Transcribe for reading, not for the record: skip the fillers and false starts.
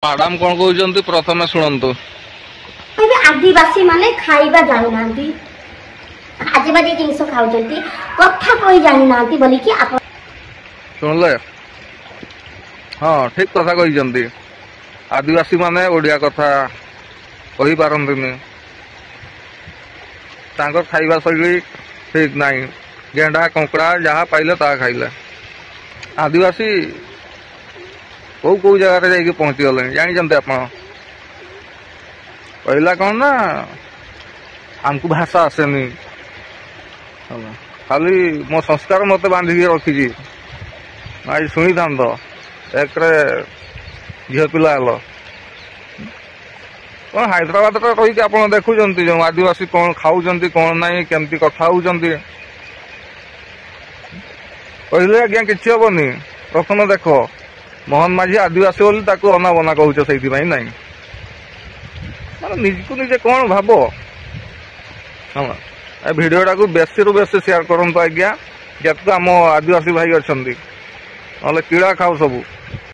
Madam କଣ କହୁଛନ୍ତି ପ୍ରଥମେ ଶୁଣନ୍ତୁ। ଏବେ ଆଦିବାସୀ ମାନେ ଖାଇବା ଜାଣୁନାହାନ୍ତି, ଆଜେ ବାଜେ ଜିନିଷ ଖାଉଛନ୍ତି, କଥା କହି ଜାଣିନାହାନ୍ତି ବୋଲିକି ଆପଣ ଶୁଣିଲେ? ହଁ, ଠିକ କଥା କହିଛନ୍ତି। ଆଦିବାସୀ ମାନେ ଓଡ଼ିଆ କଥା କହିପାରନ୍ତିନି, ତାଙ୍କର ଖାଇବା ଶୈଳୀ ଠିକ ନାହିଁ, ଗେଣ୍ଡା କଙ୍କଡ଼ା ଯାହା ପାଇଲେ ତାହା ଖାଇଲେ। ଆଦିବାସୀ କୋଉ କୋଉ ଜାଗାରେ ଯାଇକି ପହଞ୍ଚିଗଲେଣି ଜାଣିଛନ୍ତି ଆପଣ? କହିଲା କ'ଣ ନା ଆମକୁ ଭାଷା ଆସେନି, ଖାଲି ମୋ ସଂସ୍କାର ମୋତେ ବାନ୍ଧିକି ରଖିଛି। ଆଜି ଶୁଣିଥାନ୍ତ, ଏକରେ ଝିଅ ପିଲା ହେଲ କ'ଣ ହାଇଦ୍ରାବାଦରେ ରହିକି ଆପଣ ଦେଖୁଛନ୍ତି ଯେଉଁ ଆଦିବାସୀ କ'ଣ ଖାଉଛନ୍ତି କ'ଣ ନାହିଁ, କେମିତି କଥା ହଉଛନ୍ତି। କହିଲେ ଆଜ୍ଞା କିଛି ହବନି। ପ୍ରଥମେ ଦେଖ, ମୋହନ ମାଝୀ ଆଦିବାସୀ ବୋଲି ତାକୁ ଅନାବନା କହୁଛ, ସେଇଥିପାଇଁ ନାଇଁ। ମାନେ ନିଜକୁ ନିଜେ କ'ଣ ଭାବ। ହଁ, ଏ ଭିଡ଼ିଓଟାକୁ ବେଶୀରୁ ବେଶୀ ସେୟାର କରନ୍ତୁ ଆଜ୍ଞା, ଯେତିକି ଆମ ଆଦିବାସୀ ଭାଇ ଅଛନ୍ତି, ନହେଲେ କିଳା ଖାଉ ସବୁ।